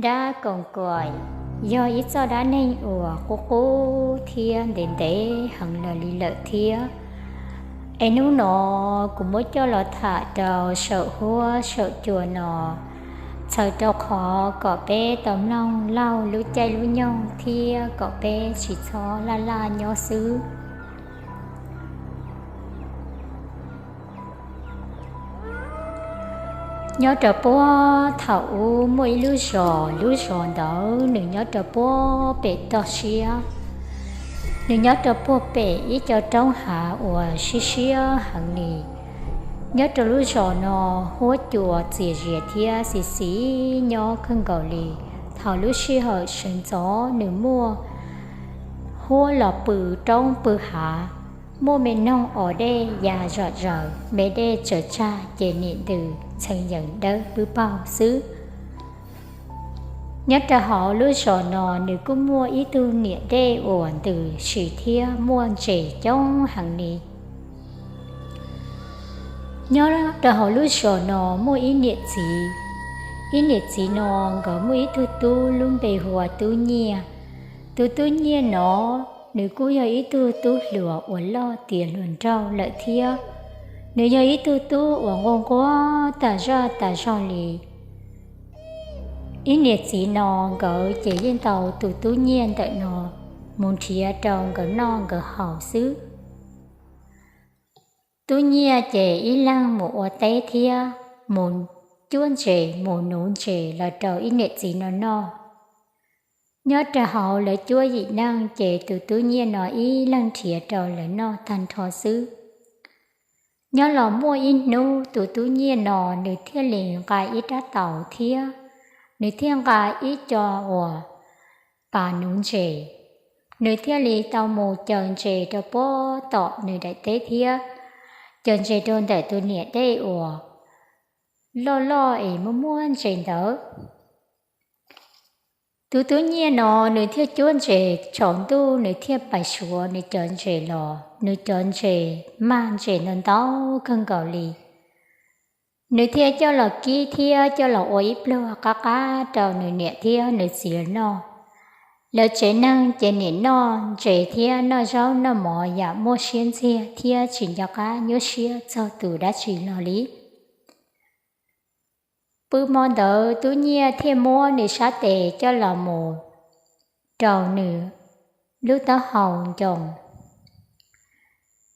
Dab Koos Kaim yog ib txoj dab neeg uas qub qub thiab ntev ntev heev los li lawm thiab. Es hnub no kuv muab coj los tham rau saum huab saum cua no, txhawm rau qhov kom peb tau mloog laug lub caij lub nyoog thiab kom peb tsis txhob laj laj nyob xwb. Nyob rau puag thaum ub muaj ib lub zos, lub zos ntawd nws nyob rau puag pem toj siab. Nws nyob rau puag pem ib co roob hav uas siab siab heev li. Nyob rau lub zos no huab cua txias zias thiab xis xis nyob kawg nkaus li. Thaum lub sij hawm sawv ntxov nws muaj huab los pw roob pw hav, muaj me noog os dej ya zom zaws, me dej tsaws tsag ces nim ntws txheem yees dawb pwb paug xwb. Nyob rau hauv lub zos no nws kuj muaj ib tug niam dej uas ntws sis thiab muaj ntses coob heev li. Nyob rau hauv lub zos no muaj ib niam txiv. Ib niam txiv no nkawd muaj ib tug tub lub npe hu ua Tub Nyiaj. Tus Tub Nyiaj no nws kuj yog ib tug tub hluas uas loj tiav hluas nraug lawm thiab. Nws yog ib tug tub uas nquag nquag tas zaj tas zog li. Ib niam txiv no nkawd ces yeej tau tus Tub Nyiaj ntawm no mus nrhiav rau nkawd noj nkawd haus xwb. Tub Nyiaj ces ib leeg mus ua teb thiab mus cuab ntses mus nuv ntses los rau ib niam txiv no noj. Nyob rau hauv lawv cuab yim neeg ces tus Tub Nyiaj no ib leeg nrhiav rau lawv noj tag nrho xwb. Nyob los muaj ib hnub tus Tub Nyiaj no nws thiaj li nqa ib rab taus thiab nws thiaj nqa ib co uas pas nuv ntses. Nws thiaj li tau mus caws ntses rau puag tom nws daim teb thiab caws ntses rau ntawm tus niam dej uas loj loj es muaj muaj ntses ntawd. Tus Tub Nyiaj no nws thiaj cuab ntses tsaus ntuj nws thiaj pais suav nws cov ntses los, nws cov ntses mag ntses ntau ntau kawg nkaus li. Nws thiaj coj los kib thiab coj los ua ib pluag qab qab rau nws niam thiab nws txiv noj. Lawv tsev neeg ces nim noj ntses thiab noj zaub noj mov yam muaj siab ntxiag thiab tsis nco qab nyuaj siab txog tus dab tsi los li. Pw hmo ntawd Tub Nyiaj thiaj muab nws sab tes coj los mus rau nws lub taub hau ncoo.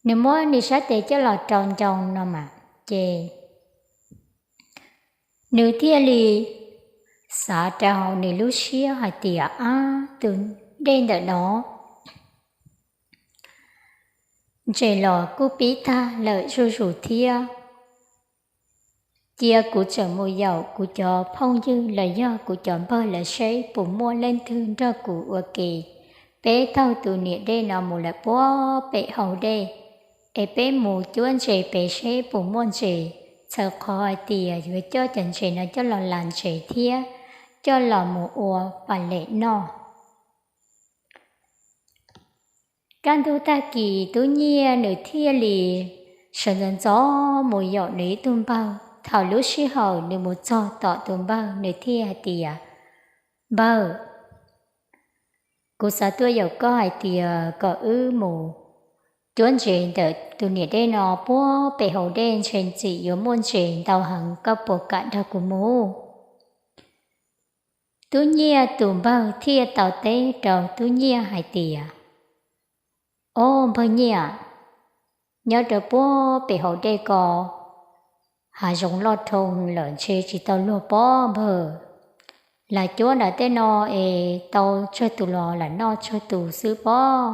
Nws muab nws sab tes coj los rau ncoo no mas ces nws thiaj li xav rau hauv nws lub siab hais tias, ab, tus dej ntawm no ntses los kuj pib tag lawm zuj zus thiab. Cia kuv tseem mus yaum kuv cov phooj ywg los yog kuv cov npawg lawv seb puas muaj leej twg nrog kuv ua ke, peb taug tus niam dej no mus lawm puag pem hau dej, es peb mus cuab ntses pem seb puas muaj ntses, txhawm qhov hais tias yuav coj cov ntses no coj los las ntses thiab coj los mus ua pas lem noj. Kaj ntug tag kis Tub Nyiaj nws thiaj li sawv ntxov ntxov mus yaum nws ib tug npawg. Thaum lub sij hawm nws mus txog tom tus npawg nws thiaj hais tias, npawg, kuv xav tuaj yaum koj hais tias kom wb mus cuab ntses ntawm tus niam dej no puag pem hau dej, ntshe ntxim yuav muaj ntses ntau heev, koj puas kam nrog kuv mus? Tub Nyiaj tus npawg thiaj tau teb rau Tub Nyiaj hais tias, ob, npawg Nyiaj, nyob rau puag pem hau dej ko hav zoov loj dhau lawm, ntshe tsis tau luag pob npawg. Lam cuab nram tej no es tau tsawg tus los lam noj tsawg tus xwb pob.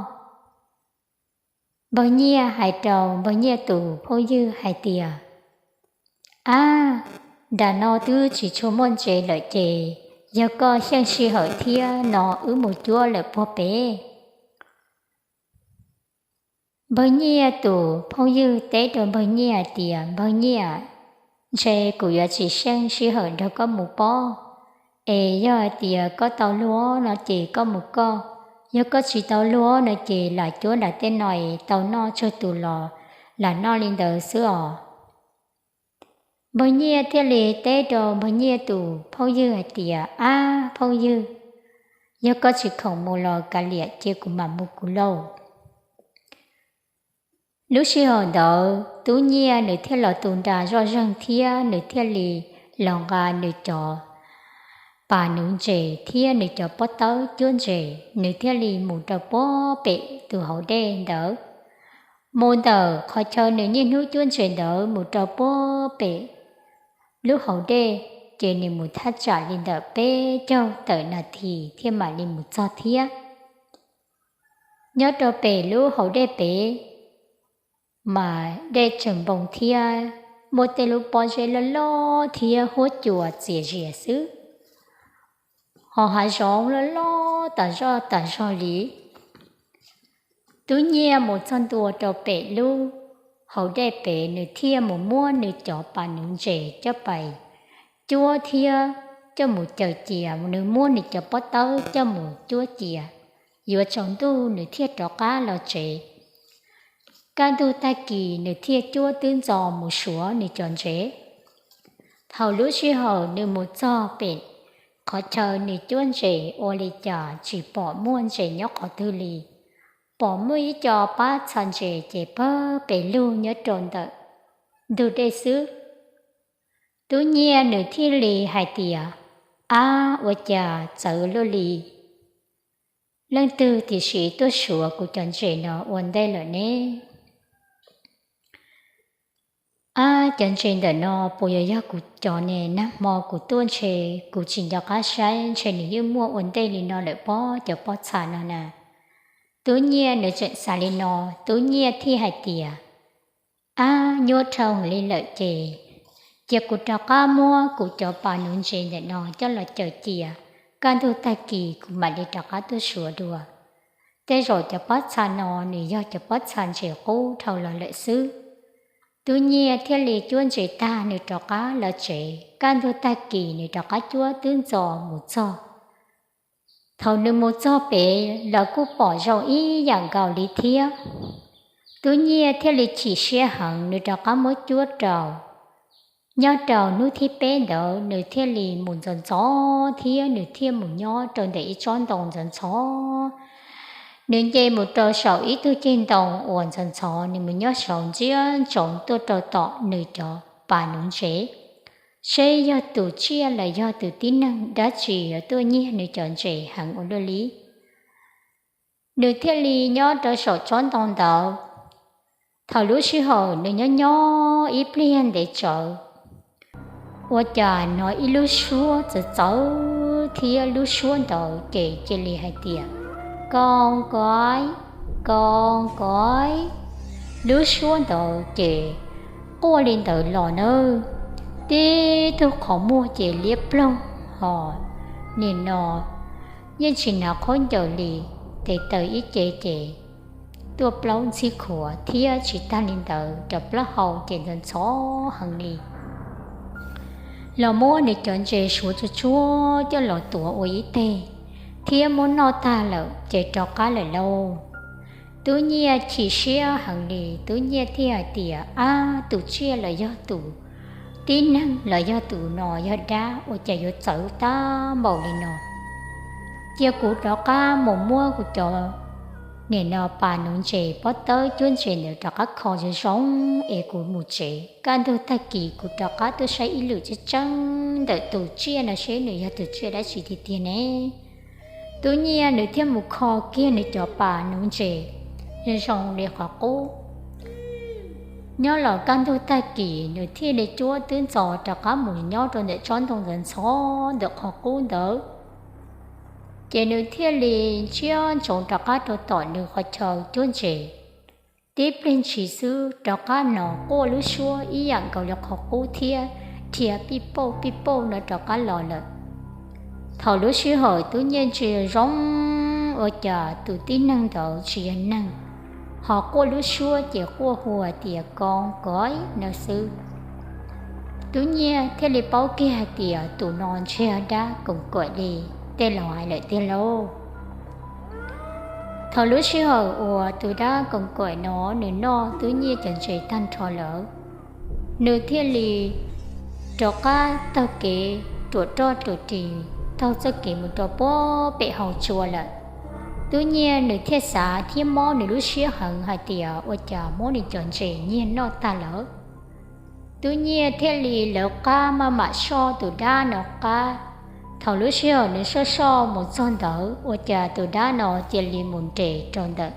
Npawg Nyiaj hais rau npawg Nyiaj tus phooj ywg hais tias, ab, nram no twb tsis tshua muaj ntses lawm ces yog koj xyeej sij hawm thiab no wb mus cuab lawm puag pem. Npawg Nyiaj tus phooj ywg teb rau npawg Nyiaj hais tias, npawg Nyiaj, ntshe kuv yuav tsis xyeej sij hawm nrog koj mus pob, es yog hais tias koj tau luag no ces koj mus koj, yog koj tsis tau luag no ces lam cuab nram tej no es tau noj tsawg tus los lam noj li ntawd xwb os. Npawg Nyiaj thiaj li teb rau npawg Nyiaj tus phooj ywg hais tias, ab, phooj ywg, yog koj tsis khoom mus los kav liam, cia kuv mam mus kuv lauj. Lub sij hawm ntawd Tub Nyiaj nws thiaj los tu nra zoj zeeg thiab nws thiaj li los nqa nws cov pas nuv ntses thiab nws cov pob tawb cuab ntses, nws thiaj li mus rau puag pem tus hauv dej ntawd. Mus ntawm qhov chaw nws niaj hnub cuab ntses ntawd mus rau puag pem lub hauv dej, ces nws mus thaj tsam li ntawm peb caug tawm nas this thiaj mam li mus txog thiab. Nyob rau pem lub hauv dej pem, mas dej tseem npoo thiab muaj tej lub pob zeb loj loj thiab huab cua txias zias xwb, ho hav zoov loj loj tas zog tas zog li. Tub Nyiaj mus txog ntua rau pem lub hauv dej pem, nws thiaj mus muab nws cov pas nuv ntses coj pais cuab thiab coj mus cawm cia, nws muab nws cov pob tawb coj mus cuab cia. Yuav tsaus ntuj nws thiaj rov qab los tsev. Kaj ntug tag kis nws thiaj cuab twb ntxo mus suav nws cov ntses. Thaum lub sij hawm nws mus txog pem qhov chaw nws cuab ntses ua li cas tsis pom muaj ntses nyob qhov twg li, pom muaj ib co pab txha ntses ces pawg pes lug nyob rau ntawm ntug dej xwb. Tub Nyiaj nws thiaj li hais tias, Ab, ua cas txawv luaj li, leej twg tiam sis tuaj suav kuv cov ntses no ua ntej lawm ne? Ab, cov ntses ntawm no puas yuav yog kuv cov ne? Nag hmo kuv tuaj ntshe kuv tsis nco qab saib, ntshe nws yeej muaj ua ntej li no lawm pob, cov pob txha no na. Tub Nyiaj nws tseem xav li no, Tub Nyiaj thiaj hais tias, Ab, nyuaj dhau li lawm ces, cia kuv rov qab muab kuv cov pas nuv ntses ntawm no coj los cawm cia, kaj ntug tag kis kuv mam li rov qab tuaj suav dua. Tej zaum cov pob txha no nws yog cov pob txha ntses qub dhau los lawm xwb. Tub Nyiaj thiaj li cuab ntses tag nws rov qab los tsev, kaj ntug tag kis nws rov qab cuab twb ntxo mus txog. Thaum nws mus txog pem los kuj pom zoo ib yam nkaus li thiab. Tub Nyiaj thiaj li chim siab heev, nws rov qab muab cuab rau. Nyob rau hnub thib peb ntawd nws thiaj li mus ntxov ntxov thiab nws thiaj mus nyob rau ntawm ib tsob ntoo ntxhov ntxhov. Nws nce mus rau saum ib tug ceg ntoo uas ntxhov ntxhov, nws mus nyob saud ntsia ntsoov tuaj rau tom nws cov pas nuv ntses, seb yog tus tsiaj los yog tus tib neeg dab tsi yuav tuaj nyiag nws cov ntses heev ua luaj li. Nws thiaj li nyob rau saum tsob ntoo ntawd. Thaum lub sij hawm nws nyob nyob ib pliag ntev tsawv, ua cas hnov ib lub suab txawv txawv thiab lub suab ntawd ces cia li hais tias, Koos Koim, Koos Koim. Lub suab ntawd ces quaj li ntawd los nawb, tib tug qhov muag ces liab ploog ho nim no yeej tsis hnav khaub ncaws li, tes taw ib ce ces tuaj plaub ntxhib khuav thiab tsis tag li ntawd cov plaub hau ces ntxhov ntxhov heev li. Los muab nws cov ntses suav tsuag tsuag coj los tuav ua ib teg thiab muab noj tag lawm ces rov qab lawm lauj. Tub Nyiaj chim siab heev li, Tub Nyiaj thiaj hais tias, Ab, tus tsiaj los yog tus tib neeg los yog tus no yog dab ua cas yuav txawv tag npaum li no? Cia kuv rov qab mus muab kuv cov nim no pas nuv ntses pob tawb cuab ntses ntawd rov qab kho zoo zoo es kuv mus tsev, kaj ntug tag kis kuv rov qab tuaj saib ib lwm tseeb tseeb ntawm tus tsiaj no seb nws yog tus tsiaj dab tsi tiag tiag ne. Tub Nyiaj nws thiaj mus kho kiag nws cov pas nuv ntses zoo zoo li qhov qub. Nyob los kaj ntug tag kis nws thiaj li cuab twb ntxo rov qab mus nyob rau ntawm tsob ntoo ntxhov ntxhov ntawm qhov qub ntawd. Ces nws thiaj li ntsia ntsoov rov qab rau tom nws qhov chaw cuab ntses. Tib pliag ntshis xwb rov qab hnov quaj lub suab ib yam nkaus li qhov qub thiab dhia pij pauj pij pauj no rov qab los lawm. Thaum lub sij hawm Tub Nyiaj ntsia zoo ua cas tus tib neeg ntawd tsis yog neeg, ho quaj lub suab ces quaj hu tias Koos Koim no xwb. Tub Nyiaj thiaj li paub kiag hais tias tus no ntshe yog dab Koos Koim li tej laus hais lawm tiag lauj. Thaum lub sij hawm uas tus dab Koos Koim no nws noj Tub Nyiaj cov ntses tag nrho lawm, nws thiaj li rov qab taug kev ruam roj ruam ris taug txoj kev mus rau puag pem hauv tsua lawm. Tub Nyiaj nws thiaj xav thiab mob nws lub siab heev hais tias ua cas muab nws cov ntses nyiag noj tag lawm. Tub Nyiaj thiaj li lawv qab maj mam soj tus dab no qab. Thaum lub sij hawm nws soj soj mus txog ntawd ua cas tus dab no cia li mus nres rau ntawm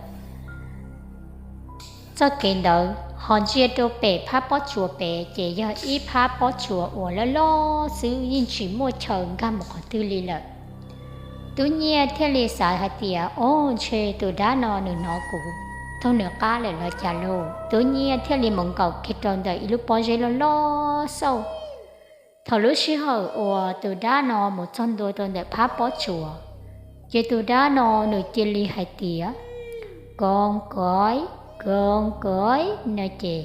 txoj kev ntawd, ho ntsia rau pem phab pob tsuas pem ces yog ib phab pob tsuas uas loj loj xwb, yeej tsis muaj chaw nkag mus qhov twg li lawm. Tub Nyiaj thiaj li xav hais tias, Au, ntshe tus dab no nws hnov kuv taug nws qab lawm los cas lauj. Tub Nyiaj thiaj li mus nkaum kiag rau ntawm ib lub pob zeb loj loj xauj. Thaum lub sij hawm uas tus dab no mus txog ntua rau ntawm phab pob tsuas, ces tus dab no nws cia li hais tias, Kov kov, kov kov, no ces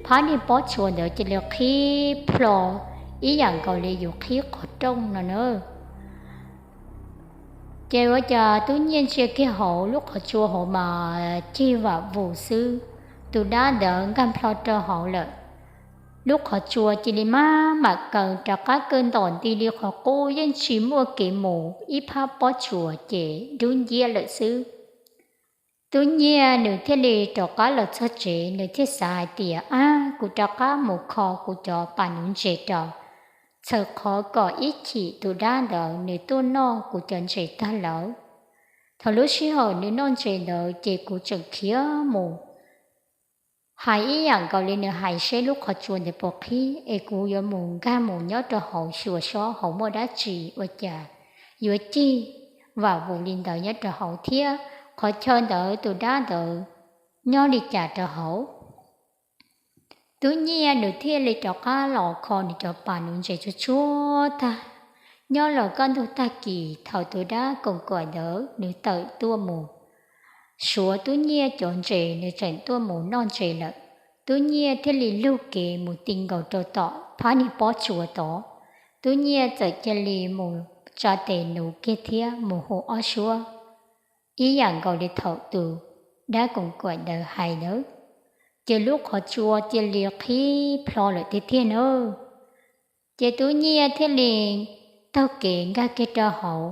phab niag pob tsuas ntawd cia li qhib plho ib yam nkaus li yus qhib qhov rooj no na. Ces ua cas Tub Nyiaj ntsia kiag hauv lub qhov tsua hauv mas cig vam vus xwb, tus dab ntawd nkag plho rau hauv lawm. Lub qhov tsua cia li maj mam kaw rov qab kaw ntom nti li qhov qub, yeej tsis muaj kev mus, ib phab pob tsuas ces dub nciab lawm xwb. Tub Nyiaj nws thiaj li rov qab los txog tsev, nws thiaj xav hais tias, Ab, kuv rov qab mus kho kuv cov pas nuv ntses rau, txhawm qhov kom ib chim tus dab ntawd nws tuaj noj kuv cov ntses tag lawm. Thaum lub sij hawm nws noj ntses ntawd ces kuv tseem khiav mus hais ib yam nkaus li nws hais seb lub qhov tsua ntawd puas qhib, es kuv yuav mus nkag mus nyob rau hauv xyuas saib hauv muaj dab tsi ua cas yuav cig vam vus li ntawd nyob rau hauv thiab qhov chaw ntawd tus dab ntawd nyob li cas rau hauv. Tub Nyiaj nws thiaj li rov qab los kho nws cov pas nuv ntses tsuag tsuag tag, nyob los kaj ntug tag kis thaum tus dab koom kaim ntawd nws tawm tuaj mus suav Tub Nyiaj cov ntses, nws tseem tuaj mus noj ntses lawm. Tub Nyiaj thiaj li lug kev mus ti nkaus rau tom phab niag pob tsuas tod. Tub Nyiaj txawm cia li mus tsa tes nuv kiag thiab mus hu ob suab ib yam nkaus li thaum tus dab koom kaim ntawd hais ntawd, ces lub qhov tsua cia li qhib plho lawm tiag tiag na. Ces Tub Nyiaj thiaj li taug kev nkag kiag rau hauv,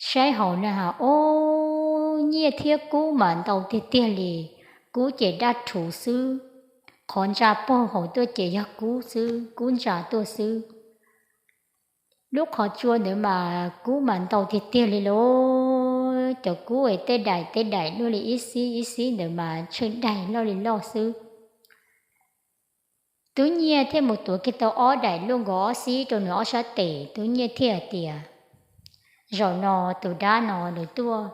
saib hauv na has, ob, nyiaj thiab kub mas ntau tiag tiag li. Kub ces daj rhuv xwb, qhov ntsa pog hauv tuaj ces yog kub xwb, kub ntsa tuaj xwb. Lub qhov tsua ntawd mas kub mas ntau tiag tiag li lauj, cov kub es tej daim tej daim luaj li ib xib ib xib ntawd mas tsheej daim loj li loj xwb. Tub Nyiaj thiaj mus tuav kiag tau ob daim luaj nkaus ob xib rau nws ob sab tes, Tub Nyiaj thiaj hais tias, zaum no tus dab no nws tuaj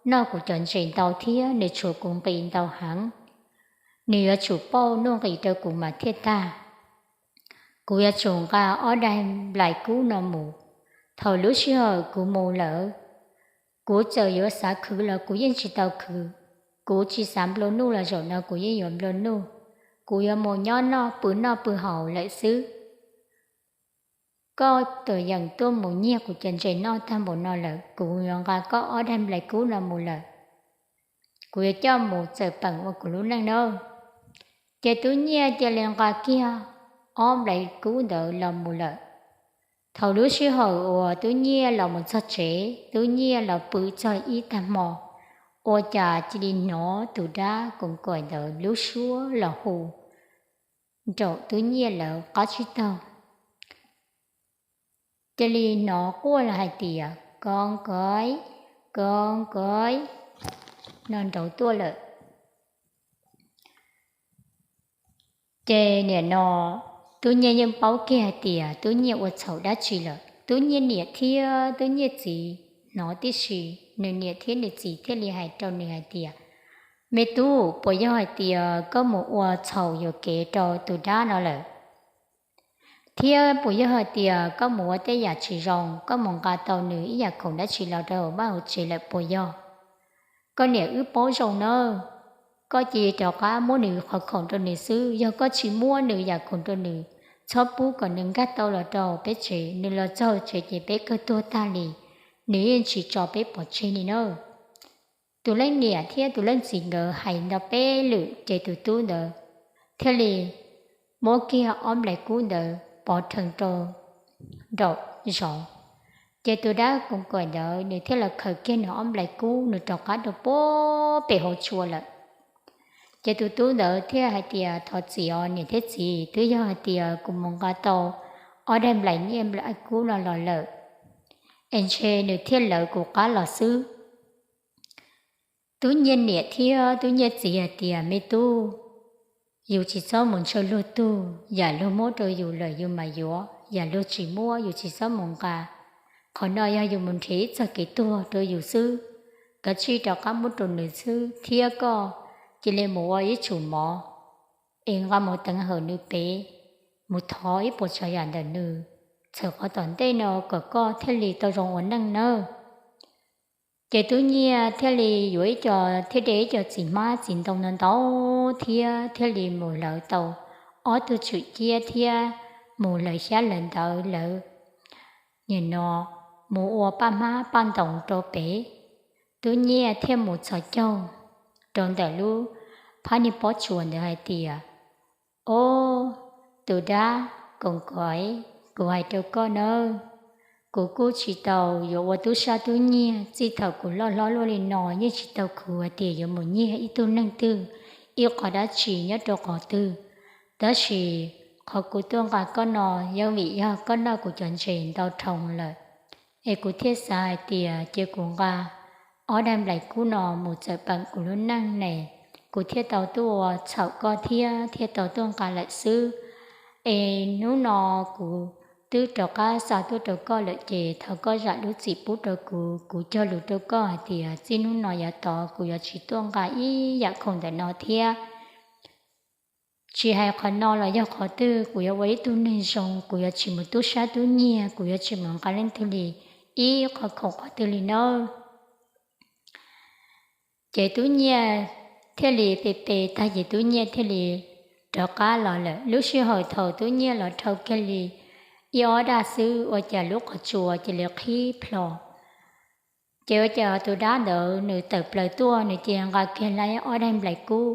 noj kuv cov ntses ntau thiab nws tshuav kuv nqis ntau heev, nws yuav tsum pauj nuj nqis rau kuv mas thiaj tag. Kuv yuav tsum nqa ob daim nplais kub no mus. Thaum lub sij hawm kuv mus lawm, kuv txawm yuav xav khwv los kuv yeej tsis tau khwv, kuv tsis xav nplua nuj los zaum no kuv yeej yuav nplua nuj. Kuv yuav mus nyob noj pw noj pw haus lawm xwb. Koj tuam yeem tuaj mus nyiag kuv cov ntses noj tag npaum no lawm, kuv yuav nqa koj ob daim nplais kub no mus lawm. Kuv yuav coj mus txawm peem ua kuv lub neej nawb. Ces Tub Nyiaj cia li nqa kiag ob nplais kub ntawd los mus lawm. Thaum lub sij hawm uas Tub Nyiaj los mus txog tsev, Tub Nyiaj los pw txog ib tag hmo, ua cas cia li hnov tus dab koom kaim ntawd lub suab los hu nraum Tub Nyiaj lawv qab tsib taug. Cia li hnov quaj los hais tias, kov kov, kov kov, no nraud tuaj lawm. Ces nim no Tub Nyiaj yeej paub kiag hais tias Tub Nyiaj ua txhaum dab tsi lawm. Tub Nyiaj niam thiab Tub Nyiaj txiv hnov tib si, nws niam thiab nws txiv thiaj li hais rau nws hais tias, me tub, puas yog hais tias koj mus ua txhaum yuam kev rau tus dab no lawm? Thiab puas yog hais tias koj mus ua tej yam tsis zoo, koj mus nqa tau nws ib yam khoom dab tsi los rau hauv vaj hauv tsev lawm puas yog? Koj niam wb paub zoo nawb, koj cia li rov qab muab nws qhov khoom rau nws xwb. Yog koj tsis muab nws yam khoom rau nws, txhob pub kom nws nkag tau los rau peb tsev, nws los txog tsev ces peb kawg tuag tag li, nws yeej tsis tso peb pov tseg li nawb. Tus leej niam thiab tus leej txiv nkawd hais ntau peb lwm ces tus tub ntawd thiaj li muab kiag ob nplais kub ntawd pov rhees rau nraum zoov. Ces tus dab koom kais ntawd nws thiaj los khaws kiag nws ob nplais kub nws rov qab rau puag pem hauv tsua lawm. Ces tus tub ntawd thiaj hais tias, Thov txim os niam thiab txiv, twb yog hais tias kuv mus nqa tau ob daim nplais nyiaj nplais kub no los lawm, es ntshe nws thiaj lawv kuv qab los xwb. Tub Nyiaj niam thiab Tub Nyiaj txiv hais tias, Me tub, yus tsis txhob mus ntshaw luag tug, yam luag muab rau yus lawm yus mam yuav, yam luag tsis muab yus tsis txhob mus nqa. Qhov no yog yus mus nrhiav ib txoj kev tuag rau yus xwb. Kav tsij rov qab muab rau nws xwb thiab koj cia li mus ua ib tsum mov es nqa mus teev hawm nws pem, mus thov ib puas tsav yam ntawm nws, txhawm qhov tom ntej no kom koj thiaj li tau zoo ua neej nawb. Ces Tub Nyiaj thiaj li yuav ib co, thiaj de ib co txiv hmab txiv ntoo ntau ntau thiab thiaj li mus hlawv tau ob tug tswm ciab thiab mus hlawv xyab hlawv ntawv lawv, nim no mus ua paj hmab paj ntoos rau pem. Tub Nyiaj thiaj mus txhos caug rau ntawm lub phab niag pob tsuas ntawd hais tias, Ob, tus dab koom kais, kuv hais rau koj nawb, kuv kuj tsis tau yuav ua tub sab tub nyiag, txij thaum kuv loj hlob luaj li no yeej tsis tau khuv hais tias yuav mus nyiag ib tug neeg twg ib qho dab tsi nyob rau qhov twg. Tab sis qhov kuv tuaj nqa koj no yeej vim yog koj noj kuv cov ntses ntau dhau lawm, es kuv thiaj xav hais tias cia kuv nqa ob daim nplaim kub no mus txawm peem kuv lub neej ne, kuv thiaj tau tuaj ua txhaum koj thiab thiaj tau tuaj nqa lawm xwb. Es hnub no kuv twb rov qab xa tuaj rau koj lawm ces thov koj zam lub txim pub rau kuv. Kuv cog lus rau koj hais tias txij hnub no yav tod kuv yuav tsis tuaj nqa ib yam khoom ntawm no thiab. Tsis hais qhov no los yog qhov twg, kuv yuav ua ib tug neeg zoo, kuv yuav tsis mus tub sab tub nyiag, kuv yuav tsis mus nqa leej twg li ib qho khoom qhov twg li nawb. Ces Tub Nyiaj thiaj li pe pe tag ces Tub Nyiaj thiaj li rov qab los lawm. Lub sij hawm thaum Tub Nyiaj los dhau kiag li ib ob daj xwb ua cas lub qhov tsua cia li qhib plho. Ces ua cas tus dab ntawd nws tawm plaws tuaj, nws cia nqa kiag lawm ob daim nplaim kub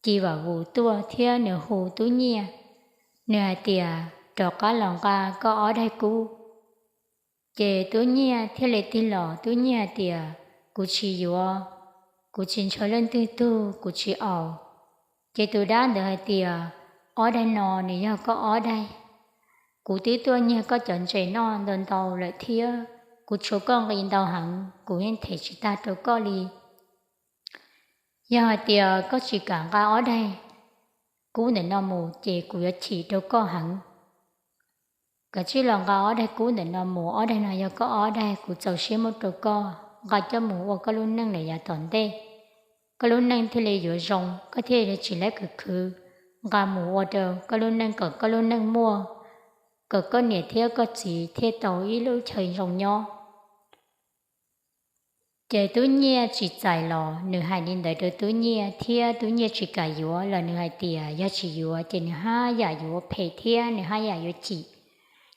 ci vam vus tuaj thiab nws hu Tub Nyiaj, nws hais tias, Rov qab los nqa koj ob daim kub. Ces Tub Nyiaj thiaj li tig los, Tub Nyiaj hais tias, Kuv tsis yuav, kuv tsis ntshaw leej twg tug, kuv tsis aus. Ces tus dab ntawd hais tias, Ob daim no nws yog koj ob daim. Kuv twb tuaj nyiag koj cov ntses noj ntau ntau lawm thiab kuv tshuav koj nqi ntau heev, kuv yeej them tsis tag rau koj li. Yog hais tias koj tsis kam nqa ob daim kub ntawm no mus ces kuv yuav chim rau koj heev. Kav tsij los nqa ob daim kub ntawm no mus, ob daim no yog koj ob daim, kuv txaus siab muab rau koj, nqa coj mus ua koj lub neej lawm yav tom ntej. Koj lub neej thiaj li yuav zoo, koj thiaj li tsis laib khwv khwv. Nqa mus ua rau koj lub neej kom koj lub neej muaj, kom koj niam thiab koj txiv thiaj tau ib lub chaw zoo nyob. Ces Tub Nyiaj tsis txais los nws hais li ntawd rau Tub Nyiaj thiab Tub Nyiaj tsis kam yuav los nws hais tias yog tsis yuav ces nws haj yam yuav phem thiab nws haj yam yuav chim.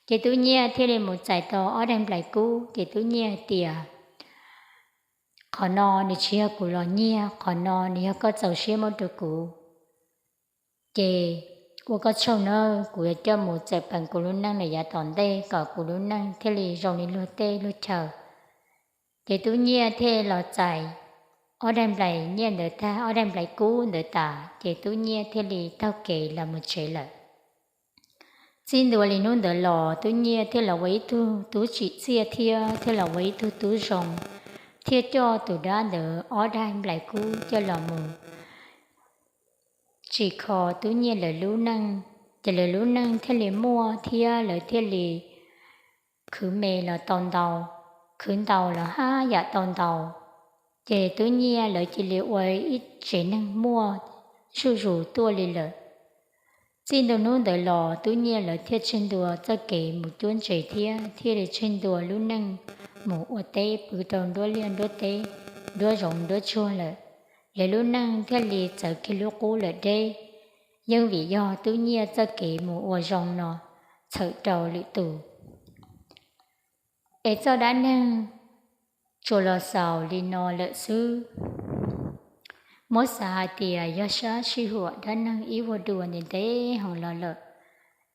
Ces Tub Nyiaj thiaj li mus txais tau ob daim nplaim kub ces Tub Nyiaj hais tias, Qhov no nws tsis yog kuv los nyiag, qhov no nws yog koj txaus siab muab rau kuv. Ces ua koj tsaug nawb, kuv yuav coj mus txawm peem kuv lub neej lawm yav tom ntej kom kuv lub neej thiaj li zoo li luag tej luag chaw. Ces Tub Nyiaj thiaj los txais ob daim nplaim nyiaj ntawd tag, ob daim nplaim kub ntawd tas ces Tub Nyiaj thiaj li taug kev los mus tsev lawm. Txij ntua li hnub ntawd los Tub Nyiaj thiaj los ua ib tug tub tsim txiaj thiab thiaj los ua ib tug tub zoo, thiaj coj tus dab ntawd ob daim nplaim kub coj los mus tsim kho Tub Nyiaj lawv lub neej. Ces lawv lub neej thiaj li muaj thiab lawv thiaj li khwv me los tau ntau, khwv ntau los haj yam tau ntau. Ces Tub Nyiaj lawv cia li ua ib tsev neeg muaj zuj zus tuaj li lawm. Txij ntua hnub ntawd los Tub Nyiaj lawv thiaj tseg ntua txoj kev mus cuab ntses thiab thiaj li tseg ntua lub neej mus ua teb pw rau nruab liaj nruab teb, nruab zoov nruab tsuag lawm. Lawv lub neej thiaj li txawv kiag lub qub lawm deb, yeej vim yog Tub Nyiaj txoj kev mus ua zoo no txhawm rau lwm tus. Es txoj dab neeg tsuas los xaus li no lawm xwb. Muab xav hais tias yog sab sij huam dab neeg ib vuag dua ntev ntev heev los lawm,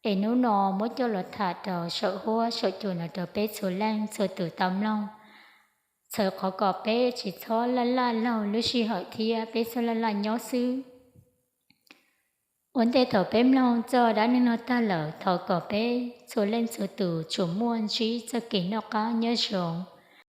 Es hnub no muab coj los tham rau saum huab saum cua no rau peb txhua leej txhua tus tau mloog, txhawm qhov kom peb tsis txhob laj laj laug lub sij hawm thiab peb txhob laj laj nyob xwb. Ua ntej thaum peb mloog txoj dab neeg no tag lawm, thov kom peb txhua leej txhua tus tsuas muaj ntsib txoj kev noj qab nyob zoo,